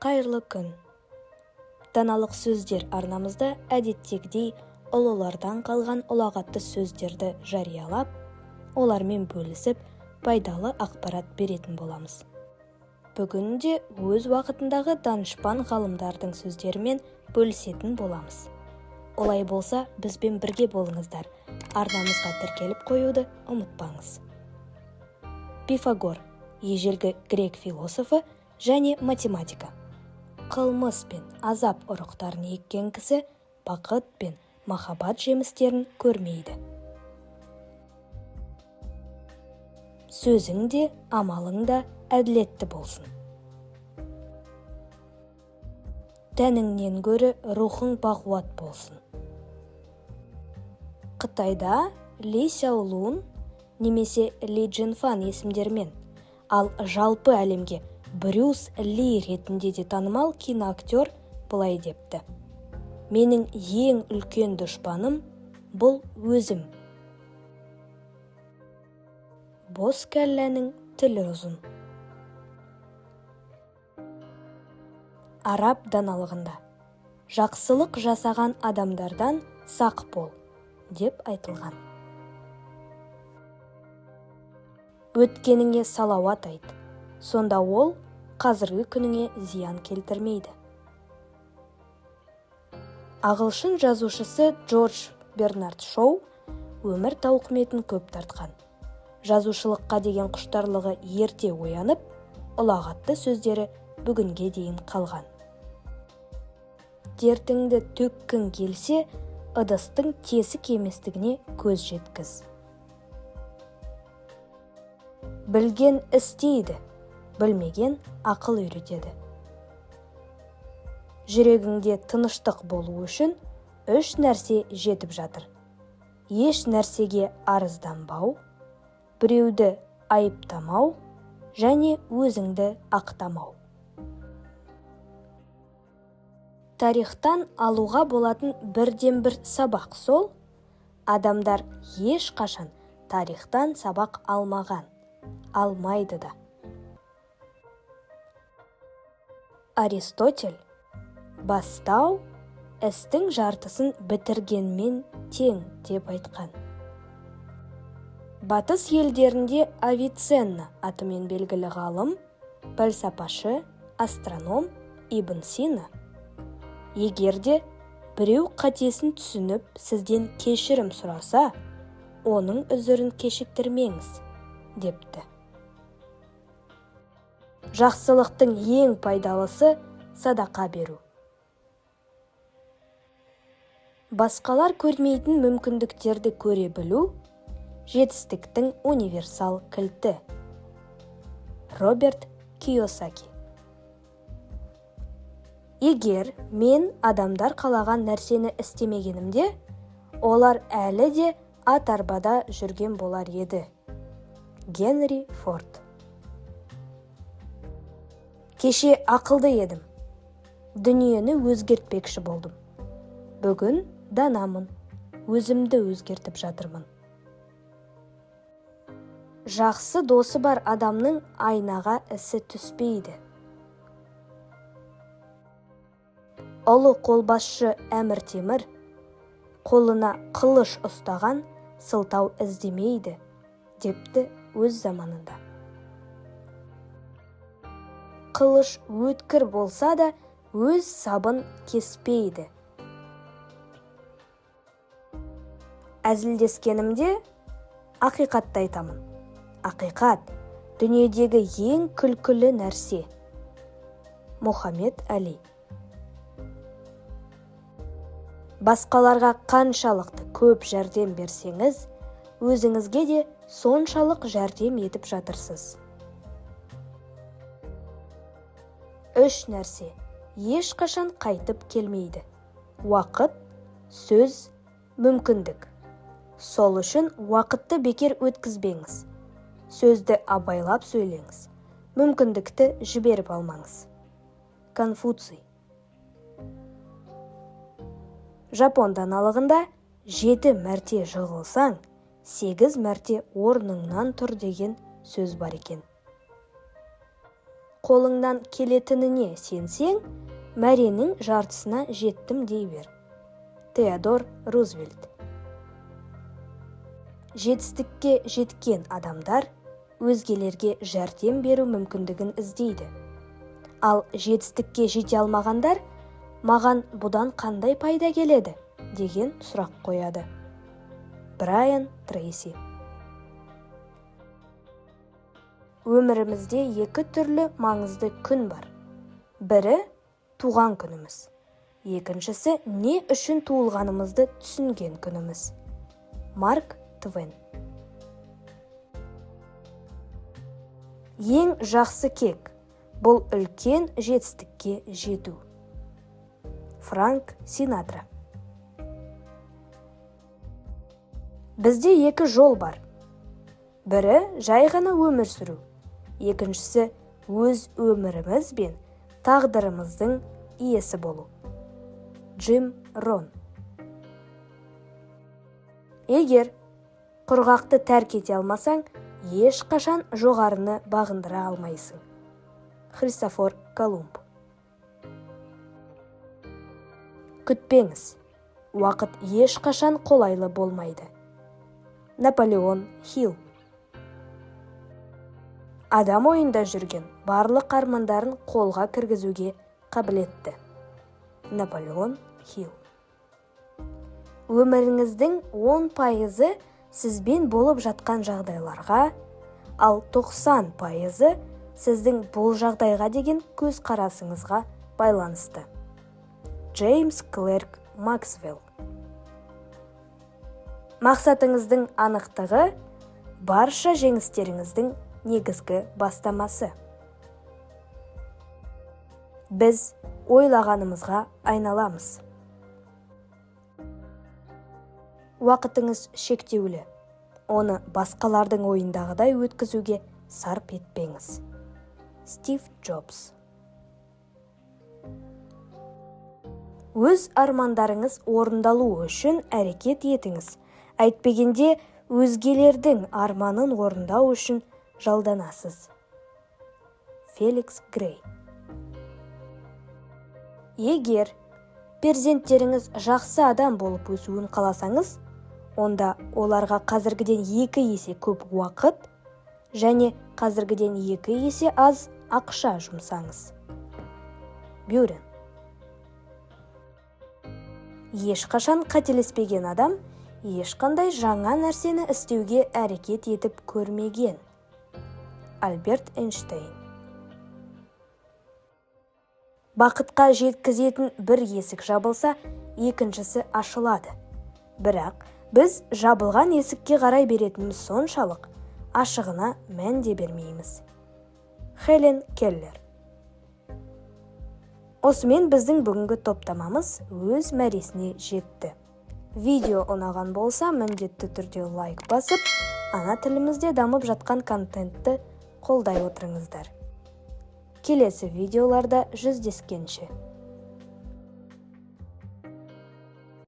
Қайырлы күн! Даналық сөздер арнамызда әдеттегідей ұлылардан қалған ұлағатты сөздерді жариялап, олармен бөлісіп, пайдалы ақпарат беретін боламыз. Бүгін де өз уақытындағы данышпан ғалымдардың сөздерімен бөлісетін боламыз. Олай болса, бізбен бірге болыңыздар. Арнамызға тіркеліп қоюды ұмытпаңыз. Пифагор, ежелгі грек философы және математика. Қылмыс пен азап ұрықтарын еккен кісі бақыт пен махаббат жемістерін көрмейді. Сөзің де, амалың да әділетті болсын. Тәніңнен гөрі рухың бақуат болсын. Қытайда Ли Сяолун немесе Ли Джинфан есімдерімен, ал жалпы әлемге Брюс Ли ретінде де танымал киноактер былай депті: Менің ең үлкен дұшпаным бұл өзім. Бос кәлләнің тілі ұзын. Араб даналығында жақсылық жасаған адамдардан сақ бол деп айтылған. Өткеніңе салауат айт, сонда ол қазіргі күніңе зиян келтірмейді. Ағылшын жазушысы Джордж Бернард Шоу өмір тауқыметін көп тартқан. Жазушылыққа деген құштарлығы ерте оянып, ұлағатты сөздері бүгінге дейін қалған. Дертіңді төккің келсе, ыдыстың тесік еместігіне көз жеткіз. Білген істейді, білмеген ақыл үйретеді. Жүрегіңде тыныштық болу үшін үш нәрсе жетіп жатыр. Еш нәрсеге арызданбау, біреуді айыптамау және өзіңді ақтамау. Тарихтан алуға болатын бірден-бір сабақ сол, адамдар ешқашан тарихтан сабақ алмаған, алмайды да. Аристотель бастау істің жартысын бітіргенмен тең деп айтқан. Батыс елдерінде Авиценна атымен белгілі ғалым, пәлсапашы, астроном Ибн Сина. Егер де біреу қатесін түсініп, сізден кешірім сұраса, оның үзірін кешіктірмеңіз, депті. Жақсылықтың ең пайдалысы садақа беру. Басқалар көрмейтін мүмкіндіктерді көре білу жетістіктің универсал кілті. Роберт Кийосаки. Егер мен адамдар қалаған нәрсені істемегенімде, олар әлі де ат арбада жүрген болар еді. Генри Форд. Кеше ақылды едім. Дүниені өзгертпекші болдым. Бүгін данамын. Өзімді өзгертіп жатырмын. Жақсы досы бар адамның айнаға ісі түспейді. Ұлы қолбасшы Әмір Темір қолына қылыш ұстаған сылтау іздемейді, депті өз заманында. Қылыш өткір болса да өз сабын кеспейді. Әзілдескенімде ақиқатты айтамын. Ақиқат дүниедегі ең күлкілі нәрсе. Мұхаммед Али. Басқаларға қаншалықты көп жәрдем берсеңіз, өзіңізге де соншалық жәрдем етіп жатырсыз. Үш нәрсе ешқашан қайтып келмейді. Уақыт, сөз, мүмкіндік. Сол үшін уақытты бекер өткізбеңіз. Сөзді абайлап сөйлеңіз. Мүмкіндікті жіберіп алмаңыз. Конфуций. Жапон даналығында 7 мәрте жығылсаң, 8 мәрте орныңнан тұр деген сөз бар екен. Қолыңнан келетініне сенсең, мәренің жартысына жеттім дей бер. Теодор Рузвельт. Жетістікке жеткен адамдар өзгелерге жәрдем беру мүмкіндігін іздейді. Ал жетістікке жете алмағандар маған бұдан қандай пайда келеді деген сұрақ қояды. Брайан Трейси. Өмірімізде екі түрлі маңызды күн бар. Бірі туған күніміз. Екіншісі не үшін туылғанымызды түсінген күніміз. Марк Твен. Ең жақсы кек бұл үлкен жетістікке жету. Франк Синатра. Бізде екі жол бар. Бірі жай ғана өмір сүру, екіншісі өз өміріміз бен тағдырымыздың иесі болу. Джим Рон. Егер құрғақты тәрк ете алмасаң, ешқашан жоғарыны бағындыра алмайсың. Христофор Колумб. Күтпеңіз, уақыт ешқашан қолайлы болмайды. Наполеон Хилл. Адам ойында жүрген барлық армандарын қолға кіргізуге қабілетті. Наполеон Хилл. Өміріңіздің 10% сізбен болып жатқан жағдайларға, ал 90% сіздің бұл жағдайға деген көзқарасыңызға байланысты. Джеймс Клерк Максвелл. Мақсатыңыздың анықтығы барша жеңістеріңіздің негізгі бастамасы. Біз ойлағанымызға айналамыз. Уақытыңыз шектеулі. Оны басқалардың ойындағыдай өткізуге сарп етпеңіз. Стив Джобс. Өз армандарыңыз орындалуы үшін әрекет етіңіз. Әйтпегенде өзгелердің арманын орындау үшін жалданасыз. Феликс Грей. Егер перзенттеріңіз жақсы адам болып өсуін қаласаңыз, онда оларға қазіргіден 2 есе көп уақыт және қазіргіден 2 есе аз ақша жұмсаңыз. Бюрен. Ешқашан қателеспеген адам ешқандай жаңа нәрсені істеуге әрекет етіп көрмеген. Альберт Эйнштейн. Бақытқа жеткізетін бір есік жабылса, екіншісі ашылады. Бірақ біз жабылған есікке қарай беретініміз соншалық, ашығына мән де бермейміз. Хелен Келлер. Осымен біздің бүгінгі топтамамыз өз мәресіне жетті. Видео ұнаған болса, міндетті түрде лайк басып, ана тілімізде дамып жатқан контентті қолдай отырыңыздар. Келесі видеоларда жүздескенше.